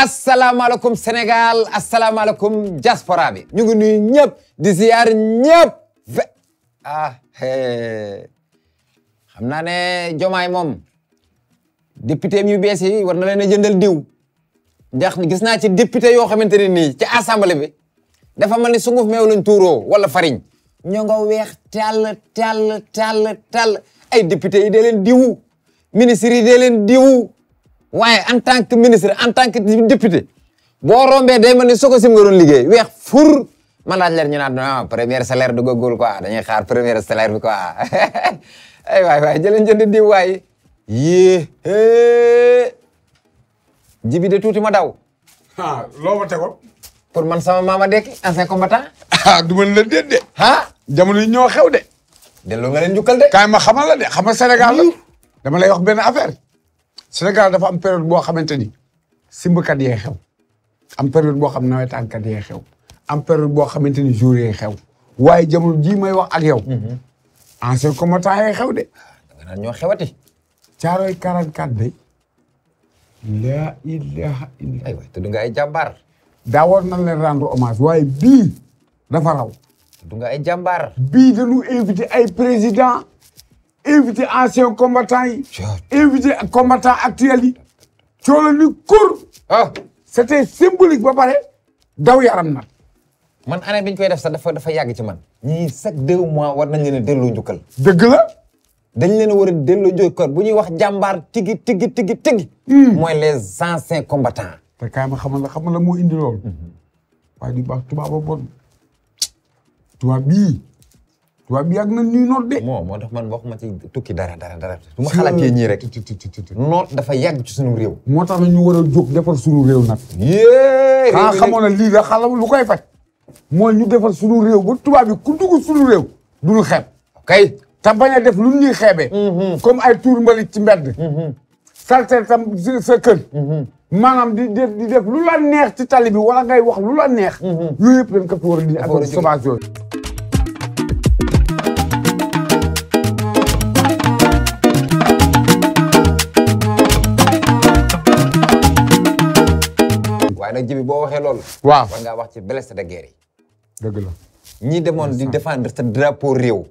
asalaamaaleykum Sénégal asalaamaaleykum diaspora bi ñu ngi nuyu ñëpp di ziar ñëpp xam naa ne Diomaye moom député yu bees yi war na leen a jëndal diw ndax gis naa ci député yoo xamante ne nii ci assemblée bi dafa mel ni sunguf meew lañ tuuroo wala fariñ ñoo nga weex tàll ay député yi dee leen diwu ministre yi dee leen diwu waaye en tant que ministre en tant que député boo rombee day mel ni soo ko sim nga doon liggéey weex fur ma laaj leen ñu naan non premier salaire du góorgóorlu quoi dañuy xaar premier salaire bi quoi ay waay jëleen jënd diw waay yée jibi de tuuti ma daw loo ma tegoon pour man sama maama dekki ancien combattant du ma la déet de jamono yi ñoo xew de delloo nga leen jukkal de kaay ma xamal la de xam nga Sénégal la dama lay wax benn affaire Sénégal dafa am période boo xamante ni simbakat yee xew am période boo xam nawetaankat yee xew am période boo xamante ni jour yee xew waaye jamono jii may wax ak yow ancien combattant yee xew de da nga naan ñoo xewati Caaroy 44 de la ilaha illa ay waay tudd nga ay jàmbaar daa war nañ leen rendre hommage waaye bii dafa raw tudd nga ay jàmbaar bii dañu invité ay président invité anciens combattants yi invité combattants actuels yi coola ni kur c'était symbolique ba pare daw yaram nag man année bi ñu koy def sax dafa yàgg ci man ñii chaque 2 mois war nañ leen a delloo njukkal dëgg la dañ leen a war a delloo njukkal bu ñuy wax jàmbaar tigi mooy les anciens combattants te kaay ma xamal la moo indi loolu waaye du baax tubaab ba bon tubaab bii yàgg na ñuy noot de moo tax man waxuma ci tukki dara du ma xalaatee ñii rek noot dafa yàgg ci suñu réew moo tax na ñu war a jóg defar suñu réew nag xanaa xamoon na lii da xala lu koy faj mooy ñu defar suñu réew ba tubaab bi ku dugg suñu réew duñu xeeb kay te bañ a def lu ñuy xeebee comme ay tuur mbalit ci mbedd saltel tam sa kër maanaam di def lu la neex ci tali bi wala ngay wax lu la neex yooyu yëpp dañ ko fi war a di ak sauvage yooyu waaye nag jibi boo waxee loolu waaw war ngaa wax ci blessé de guerre yi dëgg la ñii demoon di défendre sa drapeau réew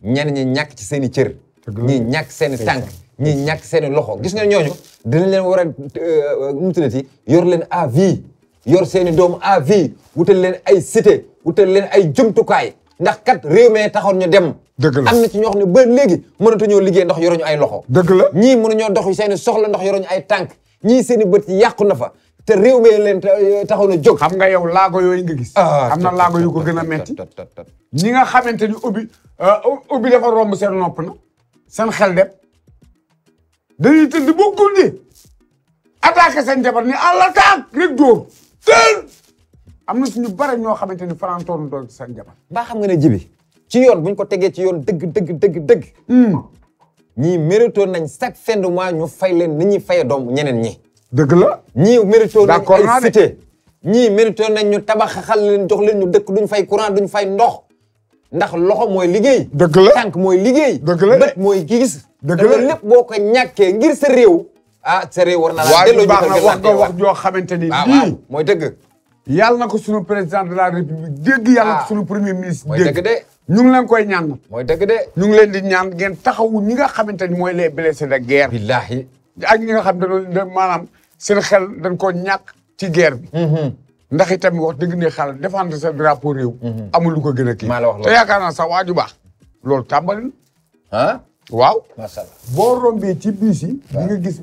ñenn ñi ñàkk ci seen i cër ñii ñàkk seen i tànk ñii ñàkk seen i loxo gis nga ñooñu dinañ leen war a nu mu tuddati yor leen à vie yor seen i doom à vie wutal leen ay cité wutal leen ay jumtukaay ndax kat réew mi taxoon ñu dem dëgg la am na ci ñoo xam ne ba léegi mënatuñoo liggéey ndax yoruñu ay loxo dëgg la ñii mënuñoo dox seen i soxla ndax yoruñu ay tànk ñii seen i bët yàqu na fa te réew mi leen taxaw na jóg. xam nga yow laago yooyu nga gis. am na laago yu ko gën a metti ñi nga xamante ni ubbi dafa romb seen nopp na seen xel dem dañuy tëdd boo guddee attaqué seen jabar ni à l'attaque rek dóor teel am na suñu bare ñoo xamante ni farantoon doon seen jabar. mbaa xam nga ne jibi ci yoon buñ ko tegee ci yoon dëgg. ñii mérito nañ chaque fin de mois ñu fay leen ni ñuy fayee doom ñeneen ñi. dëgg la ñii mérito nañ ay cité ñii mérito nañ ñu tabaxal leen jox leen ñu dëkk duñ fay courant duñ fay ndox ndax loxo mooy liggéey. dëgg la tànk mooy liggéey. dëgg la bët mooy gis. dëgg la lépp boo ko ñàkkee ngir sa réew. sa réew war na laa delloo ñu baax na wax nga wax joo xamante ni lii mooy dëgg. yàlla na ko sunu président de la république dégg yàlla na ko sunu premier ministre mooy dëgg de. ñu ngi leen koy ñaan nag. mooy dëgg de. ñu ngi leen di ñaan ngeen taxawu ñi nga xamante ni mooy les blessés de guerre. billahi ak ñi nga xam ne maanaam seen xel dañ koo ñàkk ci guerre bi. ndax itam wax dëgg ne xaaral défendre sa drapeau réew. amul lu ko gën a kii. maa la wax loolu te yaakaar naa sax waaju baax. loolu tàmbali na. waaw. macha allah boo rombee ci bus yi. di nga gis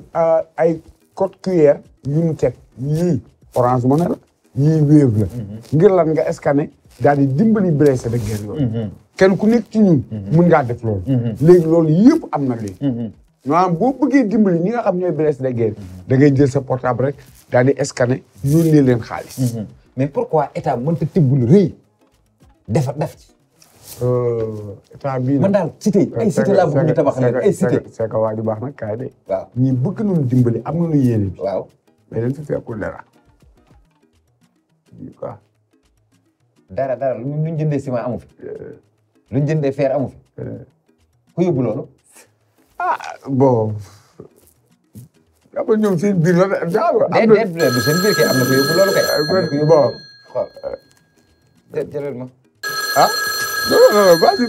ay code QR yu ñu teg yii Orange Money la yii Wave la. ngir lan nga scanner daal di dimbali blessé de guerre yooyu. kenn ku nekk ci ñun. mun ngaa def loolu. léegi loolu yëpp am na léegi. maanaam boo bëggee dimbali ñi nga xam ñooy blessé de guerre da ngay jël sa portable rek daal di scanner yónnee leen xaalis. mais pourquoi état mënta tibb lu rëy def ci. état bii man daal cité ay cité laa bëgg ñu tabax leen ay cité. c'est que waa ju baax nag kaay de. waaw ñii bëgg nañu dimbali am nañu yéene bi. waaw mais dañ fi fekkul dara. quoi. dara luñ jëndee ciment amu fi. luñ jëndee fer amu fi. ku yóbbu loolu. bon yaa ba ñoom seen biir la de jaaw. déedéet du seen biir kay am na ko yóbbu loolu kay. am na ko yóbbu bon xool jëlal ma. ah non vas-y.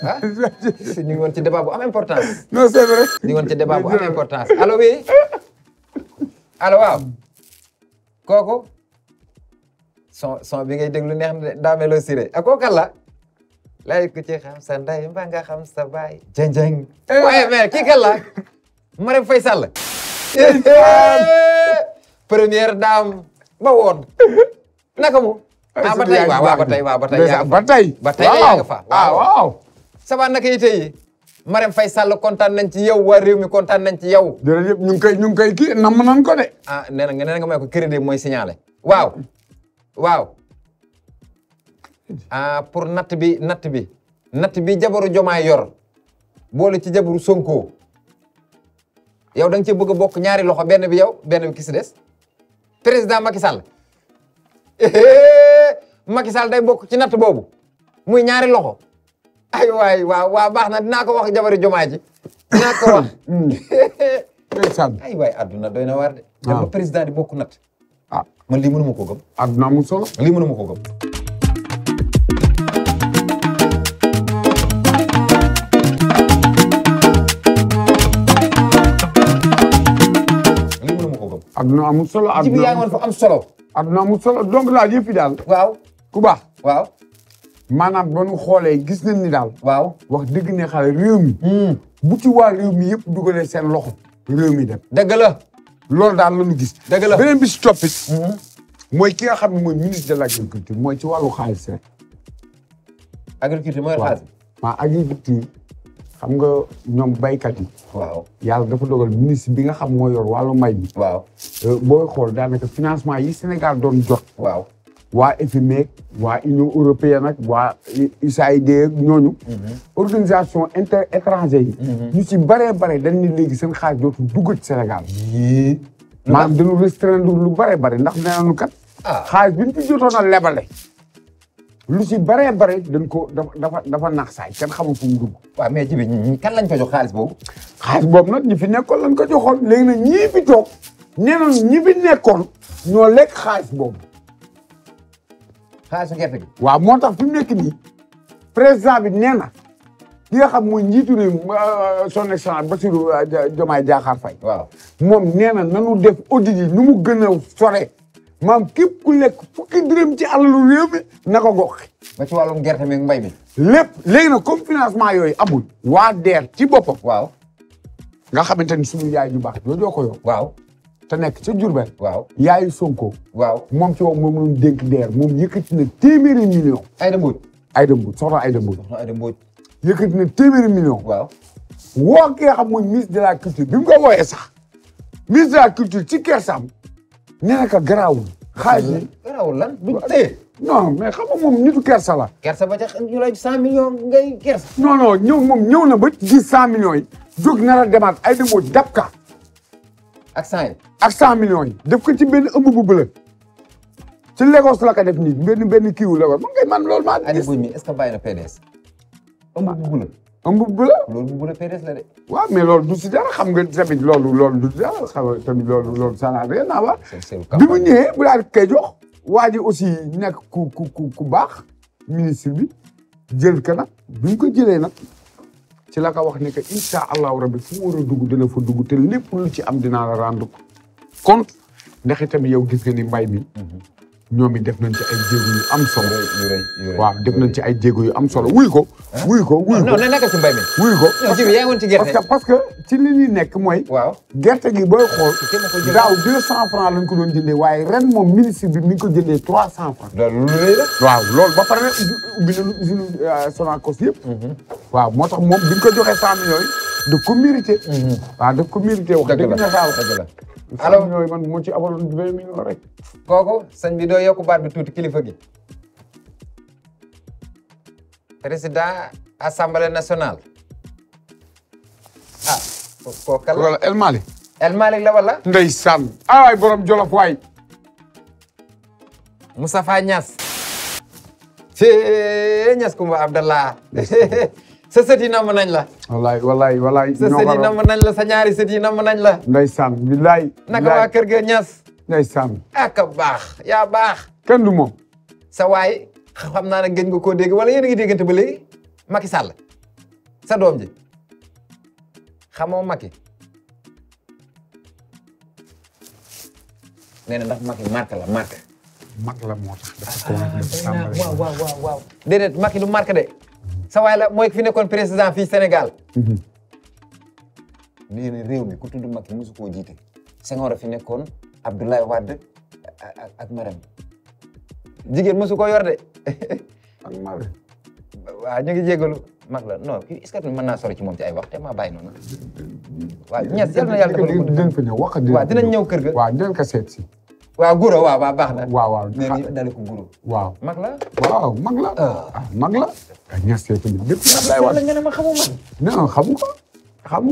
ah ñu ngi woon ci débat bu am importance. non c'est vrai. ñu ngi woon ci débat bu am importance allo oui. allo waaw. kooku. son bi ngay déglu neex na Dame Lo Siré ak kooku kan la. lay ku ci xam sa ndey mbaa nga xam sa baay. jënjëng. waaye mais kii kan la. Marème Faye Sall. première dame ba woon. naka mu. ah ba tey waaw ba tey waaw ba tey yaa ba tey. ba tey yaa nga fa waaw. ça va naka yi tey Marème Faye Sall kontaan nañ ci yow waa réew mi kontaan nañ ci yow. jërëjëf ñu ngi koy kii nam nañ ko de. ah nee nga may ko crédit mooy signalé. waaw. ah pour natt bi jabaru Jomaay yor boole ci jabaru Sonko yow da nga cee bëgg a bokk ñaari loxo benn bi yow benn bi ki si des président Macky Sall Macky Sall day bokk ci natt boobu muy ñaari loxo ay waay waaw baax na dinaa ko wax jabaru Jomaay ji dinaa ko wax. ay waay adduna doy na waar de. dem ba président di bokk natt. ah man lii mënuma ko gëm. adduna amul solo. lii mënuma ko gëm. adduna amul solo. jibi yaa ngi woon fa am solo. adduna amul solo donc daal yëf yi daal. waaw ku baax. waaw. maanaam ba nu xoolee gis nañ ni daal. waaw wax dëgg ne xale réew mi. bu ci waa réew mi yëpp dugalee seen loxo. réew mi dem. dëgg la. loolu daal la ñu gis. dëgg la beneen bi si toppit mooy ki nga xam ne mooy ministre de l' agriculture mooy ci wàllu xaalis rek. agriculture mooy xaalis. waaw agriculture xam nga ñoom baykat yi. waaw yàlla dafa dogal ministre bi nga xam moo yor wàllu mbay mi. waaw booy xool daanaka financement yi Sénégal doon jot. waaw waa FMI waa Union européenne ak waa USAID ak ñooñu. organisation étranger yi. ñu ci bare dañ ni léegi seen xaalis dootul dugg ci Sénégal. maanaam dañu restreindre lu bare ndax nee nañu kat. xaalis bi ñu fi jotoon a lebale. lu ci bare dañ ko dafa nax saay kenn xamul fu mu dugg. waaw mais jibi ñi kan lañ ko jox xaalis boobu. xaalis boobu nag ñi fi nekkoon lañ ko joxoon léegi nag ñii fi toog nee nañu ñi fi nekkoon ñoo lekk xaalis boobu. xaalisu gerte gi. waaw moo tax fi mu nekk nii président bi nee na ki nga xam mooy njiitu réew son excellence Bassirou Diomaye Diakhar Faye. waaw moom nee na nanu def audit yi nu mu gën a sore maam képp ku lekk fukki dërëm ci alalu réew mi na ko gox. ba ci wàllum gerte mi mbay mi. lépp léegi nag comme financement yooyu amul. waa DER ci boppam. waaw nga xamante ni suñu yaay ju baax joojoo ko yor. waaw te nekk ca Diourbel. waaw yaayu Sonko. waaw moom ci moom moom dénk DER moom yëkkati na téeméeri million. Aïda Mbodj. soxna Aïda Mbodj. yëkkati na téeméeri million. waaw woo ki nga xam mooy ministre de la culture bi mu ko wooyee sax ministre de la culture ci kersam nee na ko garaawul. xaalis bi garaawul lan duñ téye. non mais xam nga moom nitu kersa la. kersa ba ca ñu lay 100 millions ngay kersa. non ñëw na ba gis 100 millions yi. jóg na la demaat Aïda Mbodj dab ka. ak 100 yi. ak 100 millions yi. def ko ci benn ëmb bu bële. ci Lagos la ko def nii benn kiiwu Lagos man loolu maa gis. Aïda Mbodj mi est-ce que bàyyi na PDS. ëmb bu bële. ëmb bu bële. loolu bu bële PDS la de. waaw mais loolu du si dara xam nga tamit loolu du dara xam nga tamit loolu ça n'a rien à voir. bi mu ñëwee bu daal koy jox. waa ji aussi nekk ku baax ministre bi jël ka nag bi mu ko jëlee nag ci la ko wax ne que incha allahu rabbi fu mu war a dugg dina fa dugg te lépp lu ci am dinaa la rendre compte ndax itam yow gis nga ni mbay mi ñoom it def nañ ci ay jéego yu am solo. waaw def nañ ci ay jéego yu am solo wuy ko. non nekk ci mbay mi. wuy ko non ji bi yaa ngi woon ci gerte. parce que ci li ñuy nekk mooy. waaw gerte gi booy xool. daaw 200 francs lañ ko doon jëndee waaye ren moom ministre bi mi ngi ko jëndee 300 francs. loolu lu rëy la. waaw loolu ba pare ubbi na usine Sonacos yëpp. waaw moo tax moom bi ñu ko joxee 100 millions yi daf ko mérité. waaw daf ko mérité wax dëgg la. alors yooyu man moo ci amaloon 20 millions rek. kooku sëñ bi doo yokk baat bi tuuti kilifa gi. président assemblée nationale. ah kooku kan la. wala El Malick. El Malick la wala. ndeysaan. waay borom Jolof waay. Moustapha Niass. ci Niass Koumba Abdallah. sa sët yi namm nañ la. wallaay. sa sët yi namm nañ la sa ñaari sët yi namm nañ la. ndeysaan billaay. naka waa kër ga ñas. ndeysaan. ak baax yaa baax. kenn du moom. sa waay xam naa ne gëj nga koo dégg wala yéen a ngi déggante ba léegi Macky Sall sa doom ji xamoo Macky. nee na ndax Macky marque la marque. mag la moo tax. dafa waaw. déedéet Macky du marque de. sa waay la mooy fi nekkoon président fii Sénégal. nee na réew mi ku tudd Macky mosu koo jiite. Senghor fi nekkoon Abdoulaye Wade ak Marème. jigéen mosu koo yor de. ak Marème. waaw ñu ngi jégalu mag la non est-ce que mën naa sori ci moom ci ay wax te maa bàyyi noonu. waaw ñes yal na yàlla defal ko dinañ fa ñëw wax waaw dinañ ñëw kër ga. waaw dinañ ko seet si. waaw guro waaw baax na. waaw nee nañu daal ko guro. waaw mag la. waaw mag la. mag la. ñes seet tamit lépp lay wax. nga ne ma xamu man. non xamu ko xamu.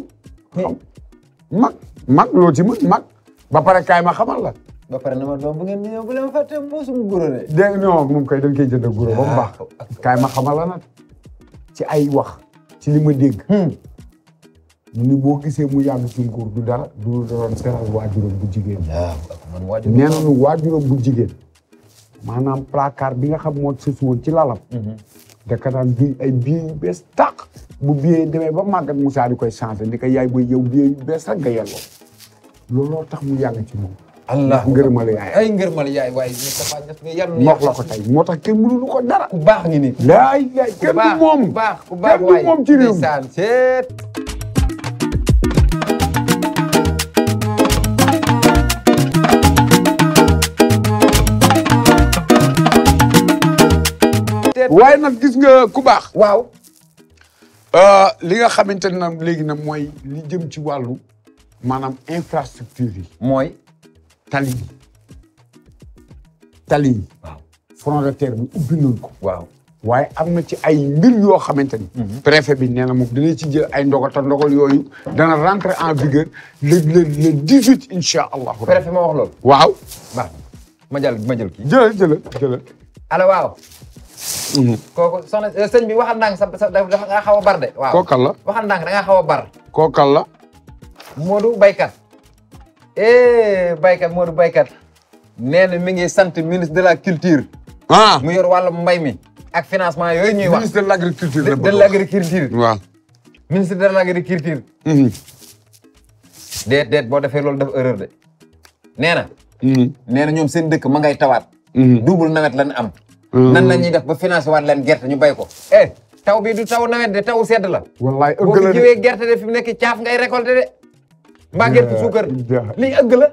mag loo ci mën mag. ba pare kaay ma xamal la. ba pare na ma doom bu ngeen ñëw bu leen ma fàtte mosum guro de. dégg non moom kay dañ koy jënd guro ba mu baax. kaay ma xamal la nag ci ay wax ci li ma dégg. mu ni boo gisee mu yàgg ci nguur du dara du doon seeral waajuram bu jigéen. nee nañu waajuram bu jigéen. maanaam placard bi nga xam moo sës woon ci lalam. daka daan duy ay billets yu bees tàq. bu billet demee ba màggat Moussa di koy changé ni ko yaay booy yow billets yu bees rek nga yelloo. looloo tax mu yàgg ci moom. allah ngërëmal yaay ay ngërëmal yaay waaye Moustapha Niass nga yàlla wax la ko tey moo tax kenn mënu ko dara. ku baax ngi nii. laay kenn du moom ku baax kenn du moom ci réew mi. waaye nag gis nga ku baax. waaw. li nga xamante ne nag léegi nag mooy li jëm ci wàllu maanaam infrastructure yi. mooy. tali yi. waaw. front de terre bi ubbi nañ ko. waaw. waaye am na ci ay mbir yoo xamante ni. préfet bi nee na moom dina ci jël ay ndogal te ndogal yooyu dana rentrer en vigueur le 18 incha allah. préfet ma wax loolu. waaw. baax ma jël kii. jëlal. allo waaw. kooku soxna sëñ bi waxal ndànk sa da nga xaw a bar de. waaw kookal la. waxal ndànk da nga xaw a bar. kookal la. Modou baykat. baykat Modou baykat. nee na mi ngi sant ministre de la culture. mu yor wàllu mbay mi. ak financement yooyu ñuy wax. ministre de l' agriculture la de l' agriculture. waaw. ministre de l' agriculture. déet boo defee loolu def erreur de. nee na. nee na ñoom seen dëkk ma ngay tawaat. double nawet lañ am. nan la ñuy def ba financé waat leen gerte ñu bay ko. taw bi du taw nawet de taw sedd la. wallaay ëgg boo la fi jiwee gerte de fi mu nekk caaf ngay récolté de. mbaa gerte suukar lii ëgg la.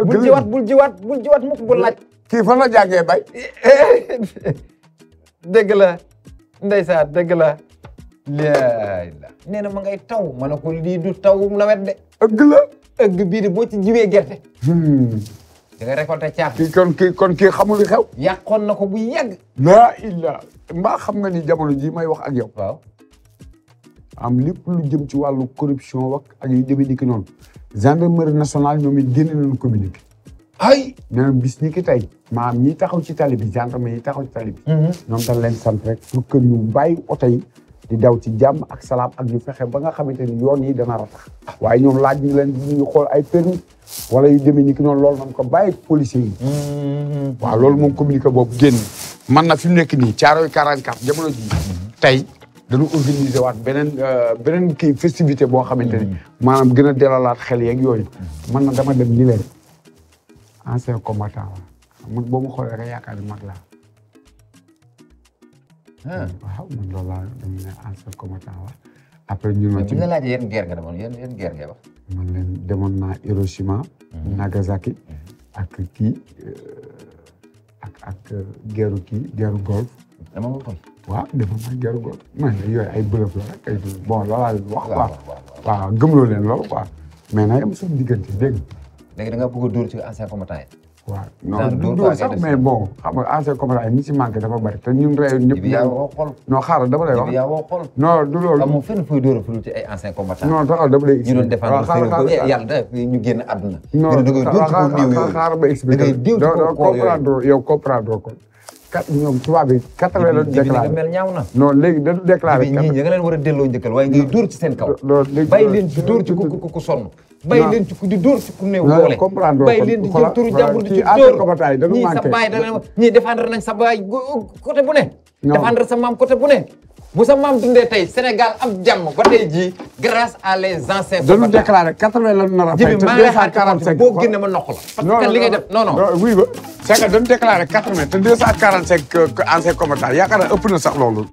bul jiwaat mukk bul laaj. kii fan la jàngee bay. dëgg la ndeysaan dëgg la. nee na ma ngay taw ma ne ko lii du taw nawet de. ëgg la. ëgg bii de boo ci jiwee gerte. da ngay récolté caaf. kon kii xamul li xew. yàqoon na ko bu yàgg. laa illah mbaa xam nga ni jamono jii may wax ak yow. waaw. am lépp lu jëm ci wàllu corruption ak yu demee ni ki noonu. gendarmerie nationale ñoom it génne nañu communiqué. ay. nee na bis ni ki tey. maam ñi taxaw ci tali bi gendarme yi taxaw ci tali bi. ñoom dañ leen sant rek pour que ñu bàyyi oto yi di daw ci jàmm ak salaam ak ñu fexe ba nga xamante ni yoon yi dana ratax. waaye ñoom laaj ñu leen ñu xool ay permis wala yu demee ni ki noonu loolu nañ ko bàyyi policiers yi. waaw loolu moom communiqué boobu génn. man na fi mu nekk nii Thiaroye 44 jamono ji tey dañu organiser waat beneen kii festivité boo xamante ni maanaam gën a delalaat xel yeeg yooyu. man na dama dem ni leen ancien combattant la man boo ma xoolee rek yaakaar ni mag laa. waaw man loolu laa dama ne ancien combattant la. après ñu ma ci nga laajee yan guerre nga demoon yan guerre ngay wax. man leen demoon naa Hiroshima. Nagasaki. ak kii ak guerre Golfe. dama nga koy. waaw demoon naa guerre Golfe. man yooyu ay bërëb la rek ay bon loolaa leen wax. waaw gëmloo leen loolu quoi. mais na yem suñu diggante dégg nga. léegi da nga bëgg a dóor ci ancien combattant yi. waaw non du dóor sax mais bon xam nga ancien combattant yi ñi ci manqué dafa bari te ñun réew ñëpp. yaa woo xol. non xaaral dama lay wax. yaa woo xol. non du loolu. moom fenn fooy dóor a ful ci ay ancien combattant. non taxaw dama lay ñu doon défendre yàlla da ñu génn àdduna. non da ngay dóor ci kaw néew yooyu. xaaral ba expliqué. da ngay diw ci kaw comprendre yow comprendre ko ñoom tubaab bi 80 la déclaré mel ñaaw na. non léegi dañu déclaré. ñii ñi nga leen war a delloo njëkkal waaye ngay dóor ci seen kaw. bàyyi leen ci dóor ci ku sonn. bàyyi leen ci di dóor ci ku néew doole. comprendre bàyyi leen di jël turu jàmbur di ci dóor ñii sa baay da leen ñii défendre nañ sa baay côté bu ne. défendre sa maam côté bu ne. bu sa maam dundee tey Sénégal am jàmm ba tey jii grâce à les anciens. dañu déclaré 80 la nar a fay te 245 boo génne ma noq la. parce que li ngay def non non. oui ba c'est que dañu déclaré 80 te 245 anciens combattants yaakaar naa ëpp na sax loolu.